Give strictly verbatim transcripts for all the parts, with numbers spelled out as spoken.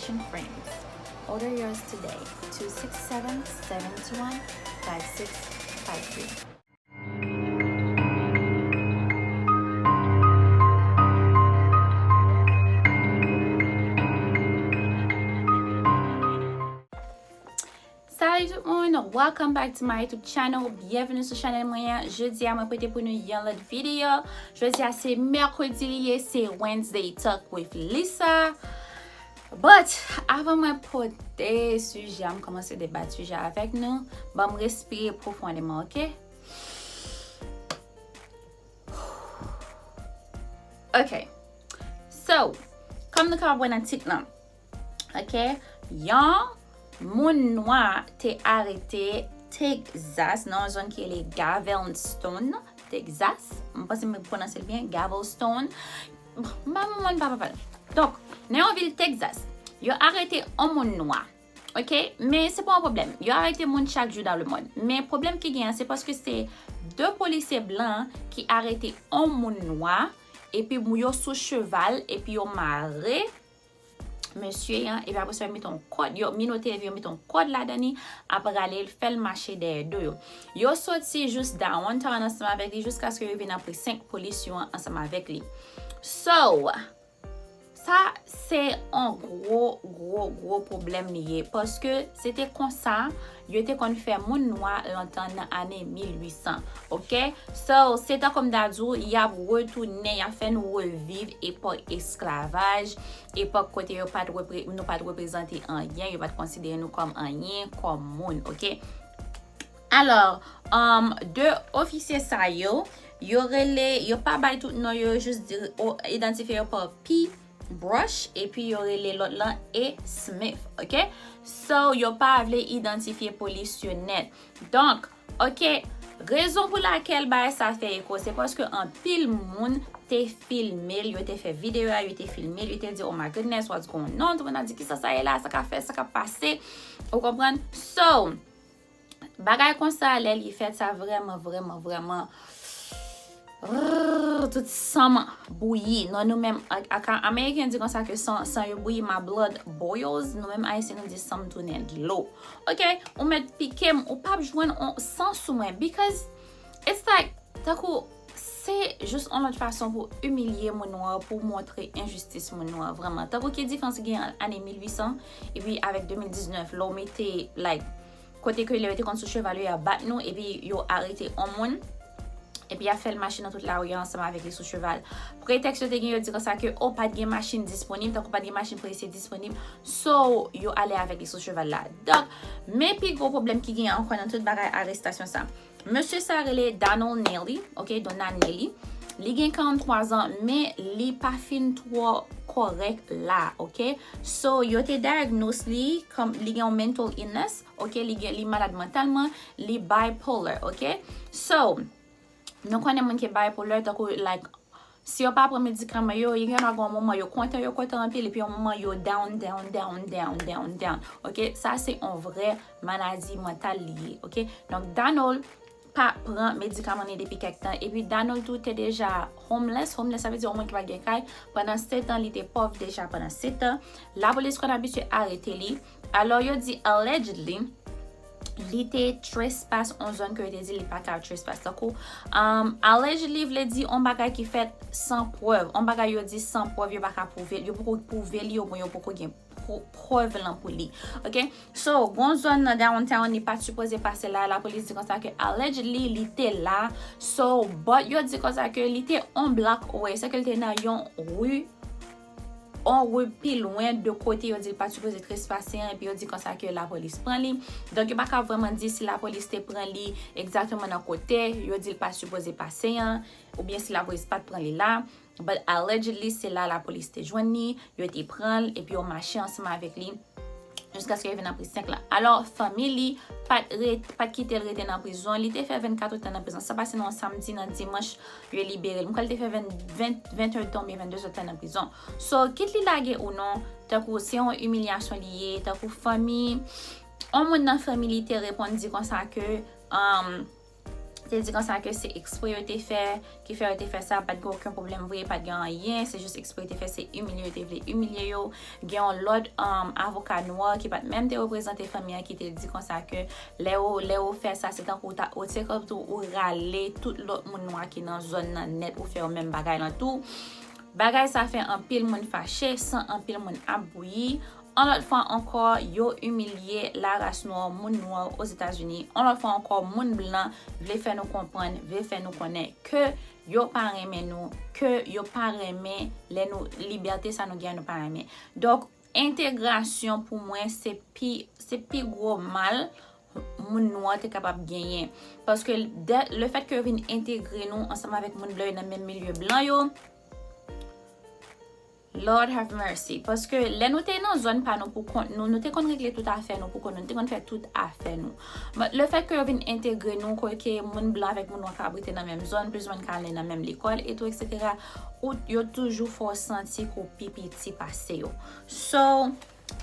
Frames. Order yours today, two six seven, seven two one, five six five three. Salut tout moun, welcome back to my YouTube channel. Byenveni sou chanèl mwen an. Jodi a mwen pote pou nou yon lòt videyo. Jodi a se mèkredi li ye, se Wednesday Talk with Lisa. But avan mwen pote sijè a, m kòmanse debat sijè a avèk nou, ban m respire pwofondèman, oke? Ok. So, kòm nou kapab wè nan tit lan, ok, yon moun nwa te arete Texas, nan yon zòn ki rele Galveston, Texas. M panse m pwononse l byen, Galveston. M pa manman, m pa papa l. Donk, nan yon vil Texas, yo arete yon moun nwa. Ok, men se pa yon pwoblèm. Yo arete moun chak jou dans le monde. Men pwoblèm ki gen an, se paske se de polisye blan ki arete yon moun nwa, epi yo sou cheval, epi yo mare mesye an, epi apre sa, yo mete yon kòd, yo minote, epi yo mete yon kòd ladan li, ap rale l, fè l mache dèyè do yo. Yo soti jis downtown ansanm avèk li, jiskaske yo rive nan presenk polis yo an ansanm avèk li. So, sa se yon gwo, gwo, gwo pwoblèm li ye, paske se te konsa yo te konn fè moun nwa lontan nan ane mil uit san, ok? So, se tankou m ta di w, y ap retounen, y ap fè nou reviv epòk esklavaj, epòk kote yo pa t repre-, nou pa t reprezante anyen, yo pa t konsidere nou kòm anyen, kòm moun, ok? Alò, um, de ofisye sa yo, yo rele, yo pa bay tout non yo, yo jis di, o, idantifye yo pa P Brush, epi yo rele lòt lan E Smith, ok? So, yo pa vle idantifye polis yo nèt. Donk, ok, rezon pou lakèl bagay sa fè eko, se paske anpil moun te filme l, yo te fè videyo a, yo te filme l, yo te di, "Oh my goodness, what's going on?" Tout moun ap di, "Kisa sa ye la? Sa k ap fè? Sa k ap pase?" Ou konprann? So, bagay konsa, lè li fèt, sa vrèman, vrèman, vrèman, rrrr, tout san m bouyi. Non, nou menm, a, a, Ameriken di konsa ke san, san yo bouyi, "My blood boils." Nou menm Ayisyen, nou di, "San m tounen dlo." Ok? Ou mèt pike m, ou p ap jwenn on san sou mwen. Because it's like, tankou, se jis yon lòt fason pou imilye moun nwa, pou montre enjistis moun nwa, vrèman. Tankou ki diferans ki gen ant ane mil uit san epi avèk de mil diznèf, lè w mete, like, kote ke lè yo te konn sou cheval yo, y ap bat nou, epi yo arete yon moun, epi y ap fè l mache nan tout lari a ansanm avèk li sou cheval. Pretèks yo te gen, yo di konsa ke, o, pa t gen machin disponib, tankou pa t gen machin prese disponib, so, yo ale avèk li sou cheval la. Donk, men pi gwo pwoblèm ki gen ankò nan tout bagay arestasyon sa. Mesye sa rele Donald Neely, ok, Donald Neely. Li gen karanntrwa zan, men li pa fin twò kòrèk la, ok? So, yo te diagnose li kòm li gen yon mental illness, ok? Li gen, li malad mantalman, li bipolar, ok? So, nou konnen moun ki bipolar, tankou, like, si yo pa pran medikaman yo, yo gen dwa gen yon moman yo kontan, yo kontan anpil, epi yon moman yo down, down, down, down, down, down, ok? Sa se yon vrè maladi mantal li ye, ok? Donk, Donald pa pran medikaman li depi kèk tan. Epi Donald tou te deja homeless. Homeless, sa vle di yon moun ki pa gen kay. Pandan sèt an, li te pòv deja pandan sèt an. Lapolis konn abitye arete li. Alò, yo di allegedly, li te trespass yon zòn ke yo te di li pa ka trespass. Tankou, um, allegedly vle di yon bagay ki fèt san prèv. Yon bagay yo di san prèv, yo pa ka pwouve, yo poko pwouve li, oubyen yo poko gen pwo-, prèv lan pou li. Ok? So, gon zòn nan downtown, li pa t sipoze pase la, lapolis di konsa ke allegedly, li te la. So, but yo di konsa ke li te on block away, se ke li te nan yon ri, on ri pi lwen de kote yo di li pa t sipoze trespase an, epi yo di konsa ke lapolis pran li. Donk, yo pa ka vrèman di si lapolis te pran li egzakteman nan kote yo di li pa t sipoze pase an, oubyen si lapolis pa t pran li la. But allegedly, se la lapolis te jwenn li, yo te pran l, epi yo mache ansanm avèk li jiskaske yo rive nan presenk la. Alò, fanmi li pa t ret-, pa t kite l rete nan prizon. Li te fè vennkat èdtan nan prizon. Sa pase nan yon samdi, nan dimanch, yo libere l. M kwè li te fè ven, ven, ven èdtan oubyen venndezèdtan nan prizon. So, kit li lage ou non, tankou se yon imilyasyon li ye, tankou fanmi, yon moun nan fanmi li te reponn di konsa ke, um, te di konsa ke se ekspre yo te fè, ki fè yo te fè sa, pa t gen okenn pwoblèm vre, pa t gen anyen, se jis ekspre yo te fè, se imilye yo te vle imilye yo. Gen yon lòt um, avoka nwa ki pa t menm te reprezante fanmi an ki te di konsa ke lè ou, lè ou fè sa, se tankou ou ta, ou se kòmsi ou rale tout lòt moun nwa ki nan zòn nan nèt, ou fè yo menm bagay lan tou. Bagay sa fè anpil moun fache, san anpil moun ap bouyi. Yon lòt fwa ankò, yo imilye laras nwa, moun nwa Ozetazini. Yon lòt fwa ankò, moun blan vle fè nou konprann, vle fè nou konnen ke yo pa renmen nou, ke yo pa renmen lè nou, libète sa nou gen an, nou pa renmen. Donk, entegrasyon pou mwen se pi, se pi gwo mal moun nwa te kapab genyen. Paske de, le fèt ke yo vin entegre nou ansanm avèk moun blan yo nan menm milye blan yo, Lord have mercy. Paske lè nou te nan zòn pa nou pou kont nou, nou te konn regle tout afè nou pou kont nou, nou te konn fè tout afè nou. But le fèt ke yo vin entegre nou, kote moun blan avèk moun nwa ka abrite nan menm zòn, pliz mwen ka ale nan menm lekòl, etou, etsetera, ou, yo toujou fè w santi ke w pi piti pase yo. So,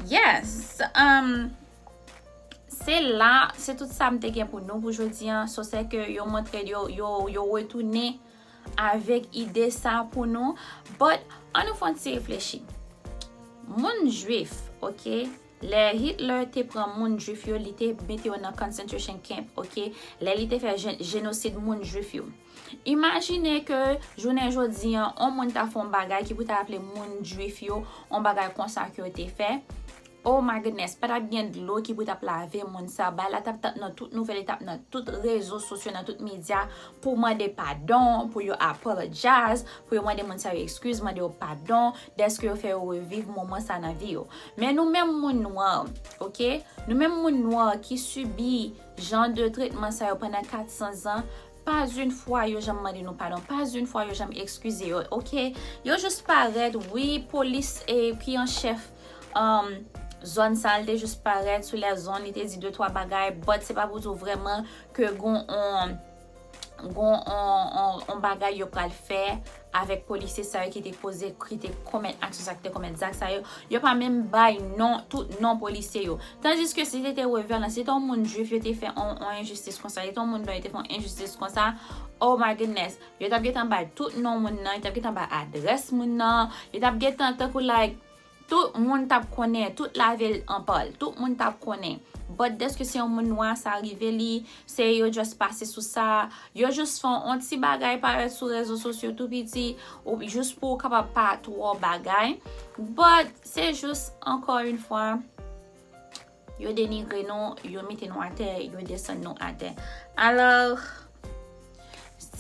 yes, um, se la, se tout sa m te gen pou nou pou jodi an. So, se ke yo montre, yo, yo, yo retounen avèk ide sa pou nou. But, ann nou fè yon ti reflechi. Moun jwif, ok? Lè Hitler te pran moun jwif yo, li te mete yo nan concentration camp, ok? Lè li te fè je-, jenosid moun jwif yo. Imajine ke jounen jodi an, yon moun ta fè yon bagay ki pou ta raple moun jwif yo, yon bagay konsa ke yo te fè. Oh my goodness, pa t ap gen dlo ki pou t ap lave moun sa. Bagay la t ap, t ap nan tout nouvèl, li t ap nan tout rezo sosyo, nan tout medya, pou mande padon, pou yo apologize, pou yo mande moun sa yo eskiz, mande yo padon, dèske yo fè yo reviv moman sa nan vi yo. Men nou menm moun nwa, ok? Nou menm moun nwa ki sibi jan de tretman sa yo pandan kat san zan, pa yon fwa yo janm mande nou padon, pa yon fwa yo janm eskize yo, ok? Yo jis parèt, wi, polis e ki an chèf um, zòn sa, li te jis parèt sou lèzonn, li te di de twa bagay, but se pa pou di w vrèman ke gon on, gon on, on, on bagay yo pral fè avèk polisye sa yo ki te koze, ki te komèt aksyon sa, ki te komèt zak sa yo. Yo pa menm bay non, tout non polisye yo. Tandiske si se te revè lan, si se te yon moun jwif yo te fè on, on enjistis konsa, si se te yon moun blan yo te fè on enjistis konsa, oh my goodness, yo t ap gentan bay tout non moun nan, yo t ap gentan bay adrès moun nan, yo t ap gentan tankou like, tout moun t ap konnen, tout lavil an pa l, tout moun t ap konnen. But dèske se yon moun nwa sa rive li, se yo just pase sou sa, yo just fè yon ti bagay parèt sou rezo sosyo tou piti, ou jis pou w kapab pa twò bagay. But se jis, ankò yon fwa, yo denigre nou, yo mete nou atè, yo desann nou atè. Alò,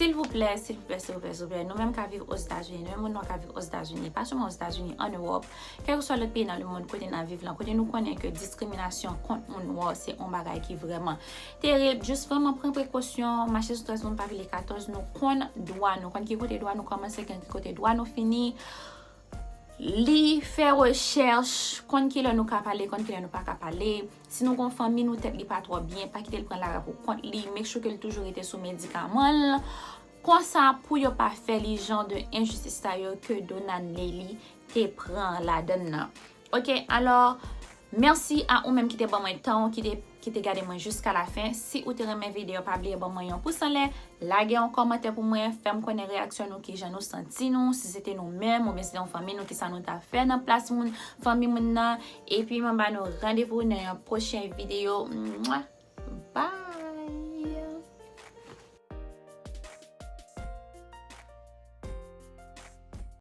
silvouplè, silvouplè, silvouplè, silvouplè, nou menm k ap viv Ozetazini, nou menm moun nwa k ap viv Ozetazini, pa sèlman Ozetazini, ann Ewòp, kèlkeswa lòt peyi nan lemonn kote n ap viv lan, kote nou konnen ke diskriminasyon kont moun nwa se yon bagay ki vrèman terib, jis vrèman pran prekosyon, mache sou trèz moun pa vile katòz, nou konn dwa nou, konn ki kote dwa nou kòmanse, konn ki kote dwa nou fini. Li, fè rechèch, konn kilè nou ka pale, konn kilè nou pa ka pale. Si nou gon fanmi nou tèt li pa twò byen, pa kite l pran lari pou kont li, make sure ke l toujou rete sou medikaman l. Konsa pou yo pa fè li jan de enjistis sa yo ke Donald Lely te pran ladann nan. Ok, alò, mèsi a ou menm ki te ban mwen tan w, ki te, ki te gade mwen jiska lafen. Si ou te renmen videyo, pa bliye ban mwen yon pous anlè, lage yon kòmantè pou mwen, fè m konnen reyaksyon nou, kijan nou santi nou, si se te nou menm, oubyen si se yon fanmi nou, kisa nou ta fè nan plas moun, fanmi moun nan. Epi mwen ba nou randevou nan yon pwochen videyo. Mwah! Bye!